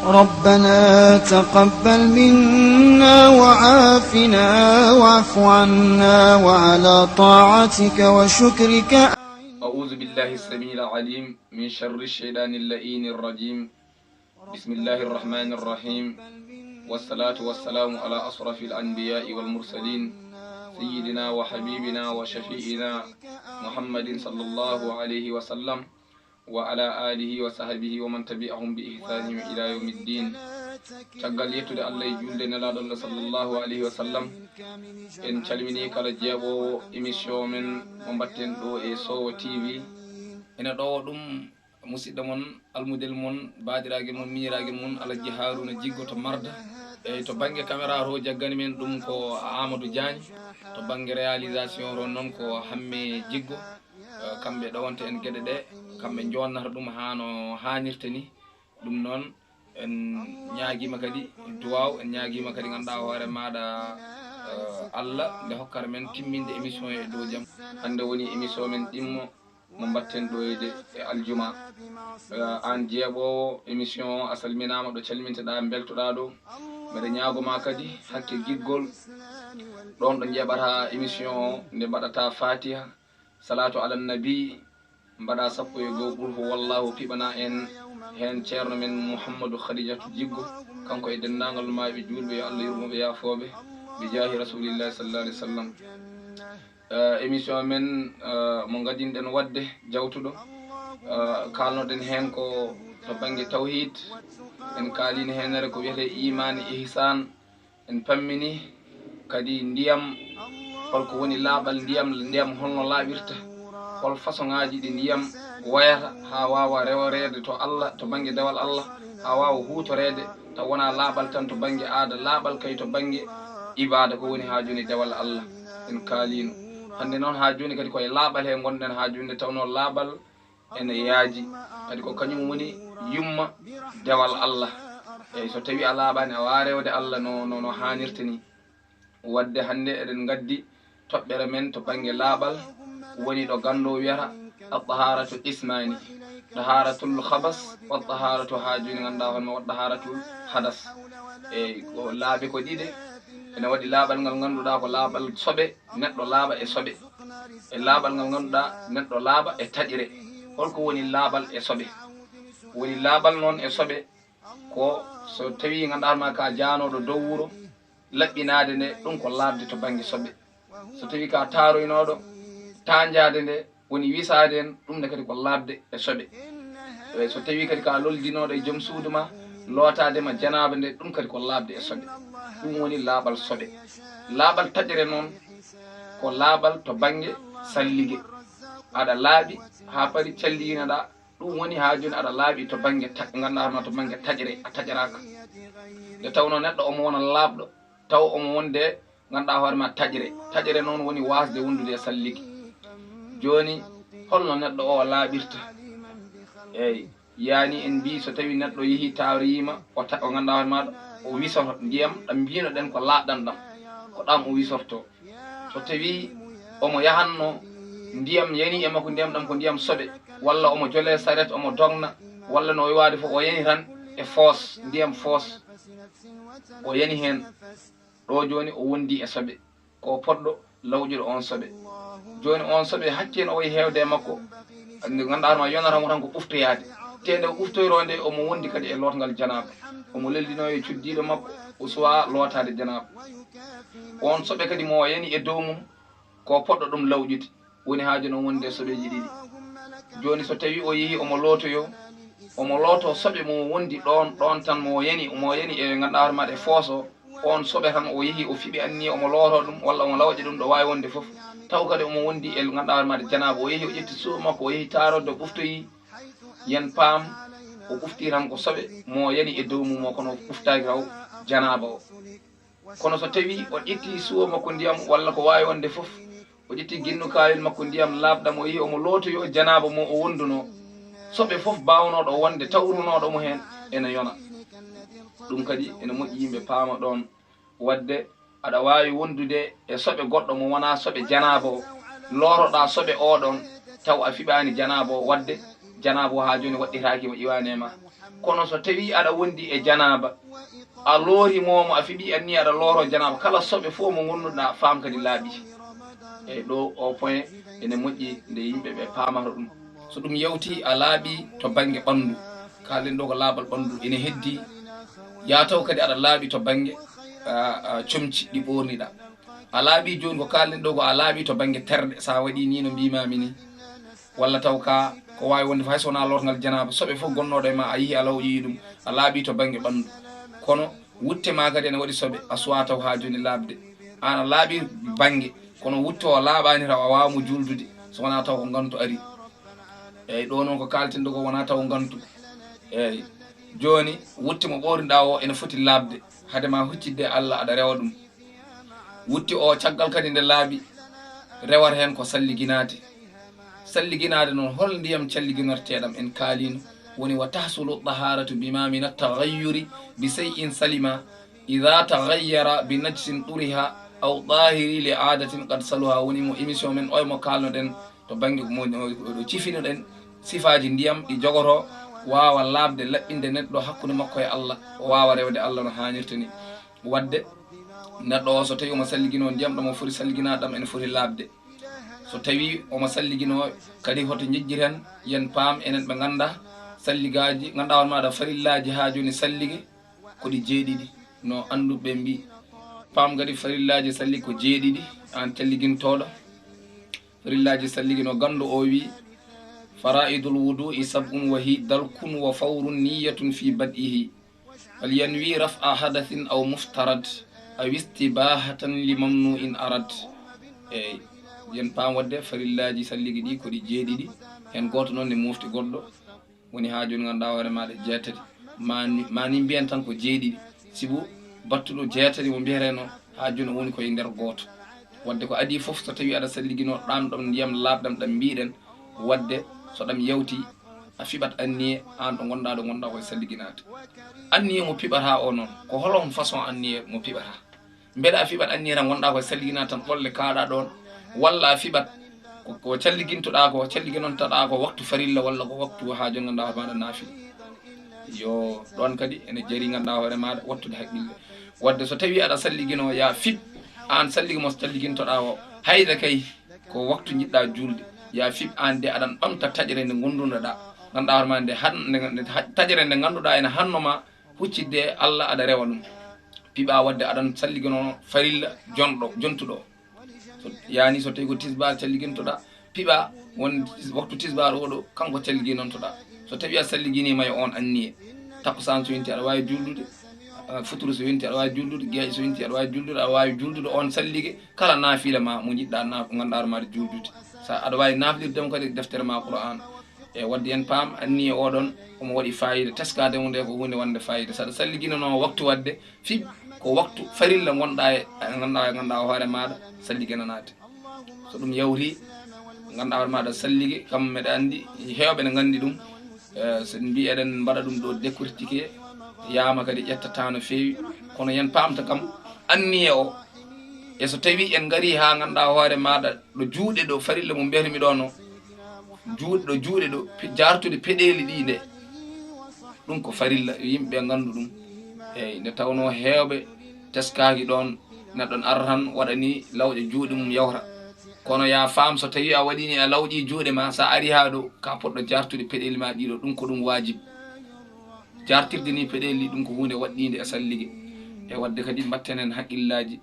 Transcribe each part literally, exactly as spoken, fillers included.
ربنا تقبل منا وعافنا واعف عنا وعلى طاعتك وشكرك. أعوذ بالله السميع العليم من شر الشيطان اللئيم الرجيم. بسم الله الرحمن الرحيم. والصلاة والسلام على أشرف الأنبياء والمرسلين، سيدنا وحبيبنا وشفيعنا محمد صلى الله عليه وسلم، وعلى آله وصحبه ومن تبعهم بإحسان إلى يوم الدين. Caggal yettude Allah e juulde Nelaaɗo Allah sallallahu alayhi wa sallam, en calminii kala jeeɓoowo émission men mo mbaɗten ɗo e Sowo T V. Ene ɗowo ɗum musidɗo mon, almudel mon, baadiraage mon, miñiraagal mon, Alhaji Haruna Jiggo to Marda. Eyi, to bannge caméra to, jaggani men ɗum ko Amadou Diagne. To bannge réalisation to noon ko Hamme Jiggo. Eh, kamɓe ɗowanta en geɗe ɗe, kamɓe jonnata ɗum haa no haanirta ni. Ɗum noon, en ñaagiima kadi duwaaw, en ñaagiima kadi ngannduɗaa hoore maaɗa, eh, Allah nde hokkata men timminde émission e dow jam. Hannde woni émission men ɗimmo mo mbaɗten ɗo e de-, e aljuma. Eh, aan jeeɓoowo émission o, a salminaama ɗo calminteɗaa, mbeltoɗaa ɗo. Mbeɗa ñaago ma kadi hakke giggol, ɗoon ɗo njeɓata émission o, nde mbaɗata Fatiha, Salatu ala Nabi, mbaɗa sappo e goo Qul huwallahu, piɓana en heen ceerno men Mouhamadou Khadijatu Jiggo, kanko e denndaangal maaɓe juulɓe, yo Allah yurmo ɓe, yaafoo ɓe, bi jaahi Rasulillahi sallallahu alayhi wa sallam. Eh, émission men, eh, mo ngadinɗen waɗde jawtuɗo, eh, kaalnoɗen heen ko to bannge tawhid, en kaalino heenere ko wiyetee iman, ihsan, en pammini kadi ndiyam, holko woni laaɓal ndiyam, ndiyam holno laaɓirta, hol façon ŋaaji ɗi ndiyam wayata haa waawa reworeede to Allah, to bannge dewal Allah, haa waawa huutoreede, taw wonaa laaɓal tan to bannge aada, laaɓal kay to bannge ibaada, ko woni haa jooni dewal Allah. En kaaliino. Hannde noon haa jooni kadi ko e laaɓal he ngonɗen haa jooni, nde tawnoo laaɓal ene yaaji. Kadi ko kañum woni yumma dewal Allah. Eyi, so tawii a laaɓaani, a waawaa rewde Allah no, no, no haanirta ni. Waɗde hannde eɗen ngaddi toɓɓere men to bannge laaɓal, woni ɗo ganndo wiyata at-taharatu ismani, taharatul khabas wa taharatu, haa jooni ngannduɗaa hono ma wa taharatul hadas. Eyi, ko laaɓi ko ɗiɗi, ene waɗi laaɓal ngal ngannduɗaa ko laaɓal soɓe, neɗɗo laaɓa e soɓe, e laaɓal ngal ngannduɗaa neɗɗo laaɓa e taƴre. Holko woni laaɓal e soɓe? Woni laaɓal noon e soɓe ko so tawii ngannduɗaa ma ka jaanooɗo dow wuro, laɓɓinaade nde, ɗum ko laaɓde to bannge soɓe. So tawii ka taaroynooɗo, taanjaade nde, woni wisaade en, ɗum ne kadi ko laaɓde e soɓe. E so tawii kadi ka loldinooɗo e joom suudu ma, lootaade ma janaaba nde, ɗum kadi ko laaɓde e soɓe. Ɗum woni laaɓal soɓe. Laaɓal taƴre noon ko laaɓal to bannge sallige. Aɗa laaɓi haa pari, calliinaɗaa, ɗum woni haa jooni aɗa laaɓi to bannge ta-, ngannduɗaa hono to bannge taƴre, a taƴraaka. Nde tawnoo neɗɗo omo wona laaɓɗo, taw omo wonde ngannduɗaa hoore ma taƴre. Taƴre noon woni waasde wondude e sallige. Jooni, holno neɗɗo o laaɓirta? Eey, yaani en mbii so tawii neɗɗo yehii taariima, o ta-, o ngannduɗaa hoore maaɗa, o wisoto ndiyam ɗam mbiino-ɗen ko laaɓɗam ɗam, ko ɗam o wisortoo. So tawii omo yahanno, ndiyam yani e makko, ndiyam ɗam ko ndiyam soɓe, walla omo jole saret, omo dogna, walla no o waade fof, o yani tan e foos, ndiyam foos, o yani heen. Ɗo jooni o wondi e soɓe, ko poɗɗo lawƴude on soɓe. Jooni on soɓe, hakkee no wayi heewde e makko, nde ngannduɗaa ma yonata mo tan ko ɓuftoyaade. Te nde o ɓuftoyroo nde, omo wondi kadi e lootngal janaaba. Omo lellinoo e cuddiiɗo makko, o suwaa lootaade janaaba. On soɓe kadi mo yani e dow mum, ko poɗɗo ɗum lawƴude. Woni haa jooni o wondi e soɓeeji ɗiɗi. Jooni so tawii o yehii omo lootoyoo, omo lootoo soɓe mo wondi ɗoon, ɗoon tan mo yani, mo yani e ngannduɗaa hoore maaɗa e foos o, on soɓe tan o yehii o fiɓi anniya omo lootoo ɗum, walla omo lawƴa ɗum ɗo waawi wonde fof. Taw kadi omo wondi e ngannduɗaa hoore maaɗa janaaba, o yehii o ƴetti suuɗo makko, o yehii taaroode o ɓuftoyii, yen paam o ɓuftii tan ko soɓe mo yani e dow mum o, kono o ɓuftaaki taw janaaba o. Kono so tawii o ƴettii suwo makko ndiyam walla ko waawi wonde fof, o ƴettii ginnukaayel makko ndiyam laaɓɗam, o yehi omo lootoyoo janaaba mo o wondunoo, soɓe fof baawnooɗo wonde tawrunooɗo mo heen ene yona. Ɗum kadi ene moƴƴi yimɓe paama ɗoon. Waɗde aɗa waawi wondude e soɓe goɗɗo mo wonaa soɓe janaaba o, lootoɗaa soɓe oɗon taw a fiɓaani janaaba o. Waɗde Janaaba o haa jooni waɗɗitaaki mo, iwaani e ma. Kono so tawii aɗa wondi e janaaba, a loorimooma, a fiɓii anniya aɗa looroo janaaba, kala soɓe fof mo ngonduɗaa, faam kadi laaɓii. Eyi, ɗo o point ene moƴƴi nde yimɓe ɓe paamata ɗum. So ɗum yawtii, a laaɓii to bannge ɓanndu. Kaalen ɗo ko laaɓal ɓanndu, ene heddii. Yaa taw kadi aɗa laaɓi to bannge, a, a, comci ɗi ɓoorniɗaa. A laaɓii jooni ko kaalen ɗo ko a laaɓii to bannge terɗe, so a waɗii nii no mbiimaami nii. Walla taw ka ko waawi wonde hay so wonaa loorngal janaaba, soɓe fof gonnooɗo e ma, a yihi a lawƴoyi ɗum, a laaɓii to bannge ɓanndu. Kono wutte ma kadi ene waɗi soɓe, a suwaa taw haa jooni laaɓde. Aan a laaɓii bannge, kono wutte o laaɓaani taw a waawa mo juuldude, so wonaa taw ko ngantu ari. Eyi, ɗo noon ko kaalten ɗo ko wonaa taw ngantu. Eyi, jooni wutte mo ɓoorniɗaa o ene foti laaɓde, hade ma huccidde e Allah aɗa rewa ɗum. Wutte o caggal kadi nde laaɓi, rewata heen ko salliginaade. Salliginaade noon, hol ndiyam calliginorteeɗam? En kaaliino, woni wa tahsulu taharatu bima min at-taghayyuri bi shay'in salima, idha taghayyara bi najsin turiha aw tahiri li adatin qad saluha. Woni mo émission men oya mo kaalnoɗen to bannge mo, mo, ɗo cifinoɗen sifaaji ndiyam ɗi jogoto, waawa laaɓde, laɓɓinde neɗɗo hakkunde makko e Allah, o waawa rewde Allah no haanirta ni. Wadde neɗɗo o, so tawi omo salliginoo ndiyam ɗam o foti salliginaade ɗam, ene foti laaɓde. So tawi omo salliginoo kadi, hoto njejjiten, yen paam enen ɓe ngannda salligaaji, ngannduɗaa hoore maaɗa farillaaji haa jooni sallige ko ɗi jeeɗiɗi, no annduɓe mbii. Paam kadi farillaaji sallige ko jeeɗiɗi, aan calligintooɗo. Farillaaji sallige no ganndo o wii: "Faraidul wudu'i sab'un wa hi dalkun wa fawrun niyyatun fi bad'ihi. Fal yanwi raf'a hadathin aw muftarad, aw istibahatan li mamnu'in arad." Eyi, yen paam wadde farillaaji sallige ɗi ko ɗi jeeɗiɗi, heen gooto noon ne mofti goɗɗo. Woni haa jooni ngannduɗaa hoore maaɗa jeetati. Mani, mani mbiyen tan ko jeeɗiɗi. Sibu battuɗo jeetati mo mbiyetenoo haa jooni o woni koye nder gooto. Wadde ko adii fof, so tawii aɗa salliginoo ɗam ɗon ndiyam laaɓɗam ɗam mbiɗen, wadde so ɗam yawti, a fiɓat anniye aan ɗo ngonɗaa, ɗo ngonɗaa koye salliginaade. Anniye mo piɓataa o noon, ko hol on façon anniye mo piɓataa? Mbeɗa a fiɓat anniye tan ngonɗaa koye salliginaade tan, ɓolle kaaɗaa ɗoon, walla a fiɓat ko, ko calligintoɗaa ko, calliginontoɗaa ko waktu farilla walla ko waktu haa jooni ngannduɗaa hoore maaɗa naafila? Yo, ɗoon kadi ene jari ngannduɗaa hoore maaɗa wattude haqqille. Wadde so tawii aɗa salliginoo, yaa fiɓ aan sallige mo calligintoɗaa o, hayda kay ko waktu njiɗɗaa juulde, yaa fiɓ aan de aɗan ɓamta taƴre nde ngondunoɗaa, ngannduɗaa hoore maa nde han-, nde, nde ha-, taƴre nde ngannduɗaa ene hanno ma huccidde e Allah aɗa rewa ɗum. Piɓaa wadde aɗan salliginoo farilla jonɗo, jontuɗo. So, yaani so tawii ko tisbaar calligintoɗaa, piɓaa won tis-, waktu tisbaar o ɗo, kanko calliginontoɗaa. So tawii a salliginiima e oon anniye, takkusaan so yonti aɗa waawi juuldude, ah, futuru so yonti aɗa waawi juuldude, geeƴe so yonti aɗa waawi juuldude, aɗa waawi juuldude oon sallige, kala naafila ma mo njiɗɗaa naaf-, ngannduɗaa hoore maaɗa juuldude. So aɗa waawi naaflirde mo kadi deftere ma Qur'aan. E wadde yen paam, anniye oɗon omo waɗi faayiida, teskaade mo nde ko huunde wonde faayiida. So aɗa salliginanoo waktu wadde, fiɓ ko waktu farilla ngonɗaa e, ngannduɗaa, ngannduɗaa hoore maaɗa salliginanaade. So ɗum yawti, ngannduɗaa hoore maaɗa sallige, kam meɗa anndi, heewɓe ne nganndi ɗum. Eh, so en mbii eɗen mbaɗa ɗum ɗo décortiquer, yaama kadi ƴettata no feewi. Kono yen paamta kam, anniye o, e so tawii en ngarii haa ngannduɗaa hoore maaɗa ɗo juuɗe ɗo farilla mo mbiyatmi ɗo no, juuɗe ɗo, juuɗe ɗo, pe-, jaartude peɗeeli ɗi nde, ɗum ko farilla, yo yimɓe ɓe nganndu ɗum. Eeyi, nde tawnoo heewɓe teskaaki ɗoon, neɗɗo ne ara tan waɗa ni lawƴa juuɗe mum yawta. Kono yaa faam, so tawii a waɗii ni a lawƴii juuɗe ma, so a arii haa ɗo, ka poɗɗo jaartude peɗeeli ma ɗiɗo, ɗum ko ɗum waajib. Jaartirde ni peɗeeli ɗum ko huunde waɗɗiinde e sallige. E wadde kadi mbatten heen haqqillaaji.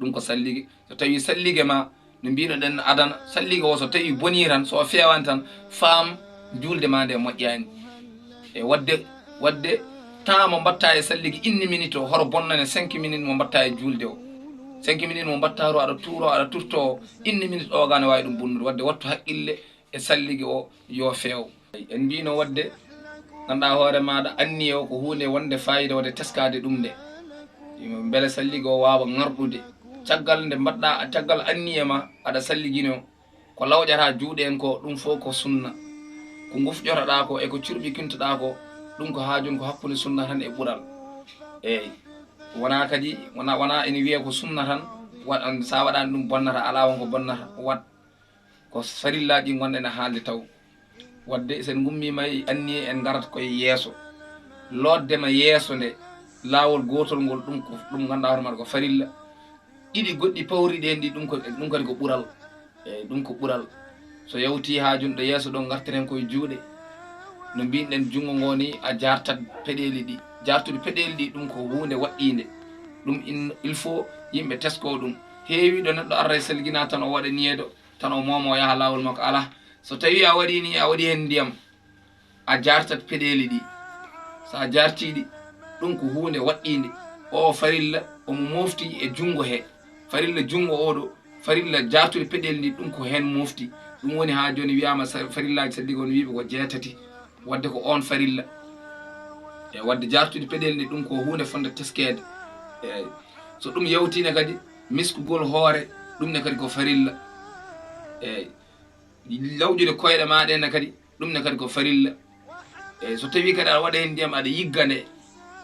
Ɗum ko sallige. So tawii sallige ma, no mbiino ɗen adana, sallige o so tawii bonii tan, so o feewaani tan, faam juulde ma nde moƴƴaani. E wadde, wadde temps mo mbaɗtaa e sallige, une minute o, horo bonnane cinq minutes mo mbaɗtaa e juulde o. Cinq minutes mo mbaɗtaa to aɗa tuuro, aɗa turto o, une minute o gane waawi ɗum bonnude. Wadde wattu haqqille e sallige o yo feew. En mbiino wadde, ngannduɗaa hoore maaɗa, anniye o ko huunde wonde faayiida, wonde teskaade ɗum nde. Mbele sallige o waawa ŋarɗude. Caggal nde mbaɗɗaa, caggal anniye ma, aɗa salligino, ko lawƴataa juuɗe en ko, ɗum fof ko sunna. Ko ngufƴotoɗaa ko e ko curɓikintoɗaa ko, ɗum ko haajun ko hakkunde sunna tan e ɓural. Eey. Wonaa kadi, wonaa, wonaa ene wiyee ko sunna tan, wa-, sa waɗaani ɗum bonnata, alaa won ko bonnata, waɗ. Ko farillaaji ngonɗen e haalde taw. Wadde sen ngummiima e anniye, en ngarat koye yeeso. Lootde ma yeeso nde, laawol gootol ngol, ɗum ko, ɗum ngannduɗaa hoore maaɗa ko farilla. Ɗiɗi goɗɗi pawriɗi heen ɗi, ɗum ko, ɗum kadi ko ɓural. Eeyi, ɗum ko ɓural. So yawtii haa jooni ɗo yeeso ɗo, ngarten heen koye juuɗe. No mbiyɗen, junngo ngo ni, a jaartat peɗeeli ɗi. Jaartude peɗeeli ɗi, ɗum ko huunde waɗɗiinde. Ɗum in-, il faut yimɓe tesko ɗum. Heewi ɗo neɗɗo arra e salginaa tan o waɗa niyeedo, tan o mooma o yaha laawol makko. Alaa. So tawii a waɗii ni, a waɗii heen ndiyam, a jaartat peɗeeli ɗi. So a jaartii ɗi, ɗum ko huunde waɗɗiinde. O farilla, omo mofti e junngo he. Farilla junngo oo ɗo, farilla jaartude peɗeeli ɗi, ɗum ko heen mofti. Ɗum woni haa jooni wiyaama sa-, farillaaji sallige on wiiɓe ko jeetati. Wadde ko oon farilla. E wadde jaartude peɗeeli ɗi, ɗum ko huunde fotnde teskeede. Eeyi. So ɗum yawtii ne kadi, miskugol hoore, ɗum ne kadi ko farilla. Eeyi. Lawƴude koyɗe maa ɗe ne kadi, ɗum ne kadi ko farilla. Eeyi, so tawii kadi aɗa waɗa heen ndiyam, aɗa yigga nde,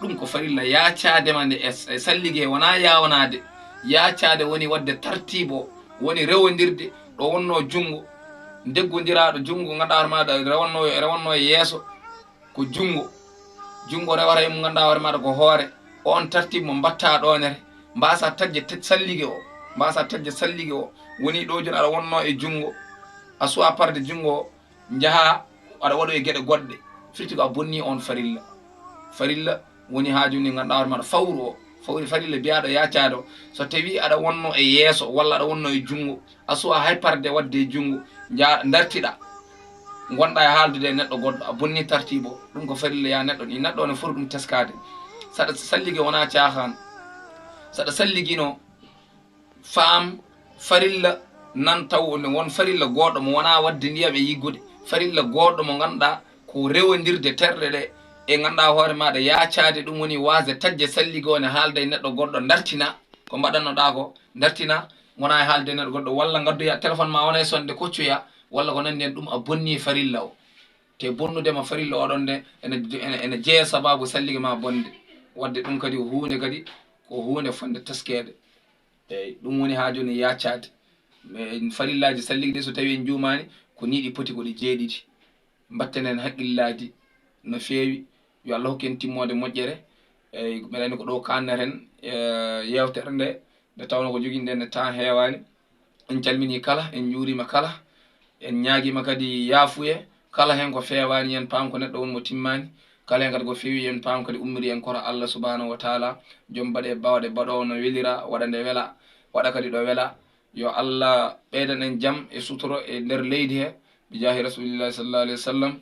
ɗum ko farilla. Yaacaade ma nde e, e sallige, wonaa yaawnaade. Yaacaade woni waɗde tartiibo, woni rewondirde, ɗo wonnoo junngo, ndeggondiraaɗo junngo, ngannduɗaa hoore maaɗa rewannoo, rewannoo e yeeso, ko junngo. Junngo rewata e mo ngannduɗaa hoore maaɗa ko hoore. Oon tartiibo mo mbaɗtaa ɗo ne, mbaasaa taƴde te-, sallige o, mbaasaa taƴde sallige o. Woni ɗo jooni aɗa wonnoo e junngo, a suwaa parde junngo o, njahaa aɗa waɗoya geɗe goɗɗe, firti ko a bonnii oon farilla. Farilla woni haa jooni ngannduɗaa hoore maaɗa fawru o, fawri farilla biyaaɗo yaacaade o. So tawii aɗa wonnoo e yeeso walla aɗa wonnoo e junngo, a suwaa hay parde waɗde e junngo, njaa ndartiɗaa, ngonɗaa e haaldude e neɗɗo goɗɗo, a bonnii tartiibo, ɗum ko farilla yaa neɗɗo ni, neɗɗo o ne foti ɗum teskaade. Saɗa sallige wonaa caahaan, saɗa salliginoo, faam farilla nan taw ne won farilla goɗɗo mo wonaa waɗde ndiyam e yiggude, farilla goɗɗo mo ngannduɗaa ko rewondirde terɗe ɗe e ngannduɗaa hoore maaɗa yaacaade, ɗum woni waasde taƴde sallige o ne haalda e neɗɗo goɗɗo, ndartina ko mbaɗannoɗaa ko, ndartina, wonaa e haalde e neɗɗo goɗɗo, walla ngaddoya téléphone ma wona e sonde koccoya, walla ko nanndi heen, ɗum a bonnii farilla o. Te bonnude ma farilla oɗon nde ene, ene, ene jeeya sabaabu sallige ma bonde. Wadde ɗum kadi ko huunde kadi, ko huunde fotnde teskeede. Eeyi, ɗum woni haa jooni yaacaade. Mais farillaaji sallige ɗi, so tawii en njuumaani, ko nii ɗi poti, ko ɗi jeeɗiɗi. Mbatten heen hakkillaaji no feewi. Yo Allah hokku en timmoode moƴƴere. Eeyi, mbeɗa anndi ko ɗo kaanneten, eh, yeewtere nde, nde tawnoo ko joginɗen nde temps heewaani. En calminii kala, en njuuriima kala, en ñaagiima kadi yaafuye. Kala heen ko feewaani, yo en paam ko neɗɗo won mo timmaani. Kala heen kadi ko feewi, yo en paam kadi ummiri en koto Allah subhanahu wa taala, joom baɗe baawɗe, baɗoowo no welira, waɗa nde wela, waɗa kadi ɗo wela. Yo Allah ɓeydan en jam e sutoro e nder leydi he, bi jaahi Rasulillahi sallallahu alayhi wa sallam.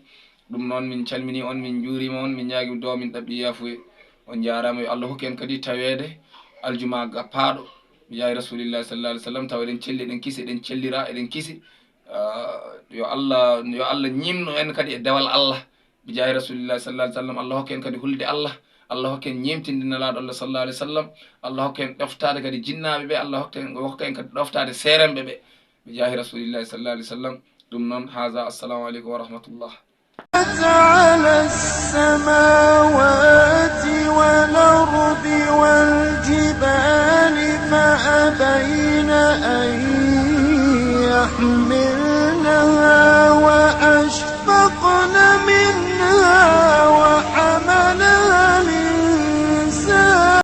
Ɗum noon, min calminii on, min njuuriima on, min ñaagii duwaaw, min ɗaɓɓi yaafuye. On njaaraama, yo Allah hokku en kadi taweede aljuma gappaaɗo, bi jaahi Rasulillahi sallallahu alayhi wa sallam, tawa eɗen celli, eɗen kisi, eɗen cellira, eɗen kisi. Ah, yo Allah, yo Allah ñiimnu en kadi e dewal Allah, bi jaahi Rasulillahi sallallahu alayhi wa sallam. Allah hokku en kadi hulde Allah, Allah hokku en ñeemtinde Nelaaɗo Allah sallallahu alayhi wa sallam, Allah hokku en ɗoftaade kadi jinnaaɓe ɓe, Allah hokku en, hokku en kadi ɗoftaade seeremɓe ɓe, bi jaahi Rasulillahi sallallahu alayhi wa sallam. Ɗum noon, haza, assalamu aleykum wa rahmatullah. على السماوات والأرض والجبال فأبين أن يحملنها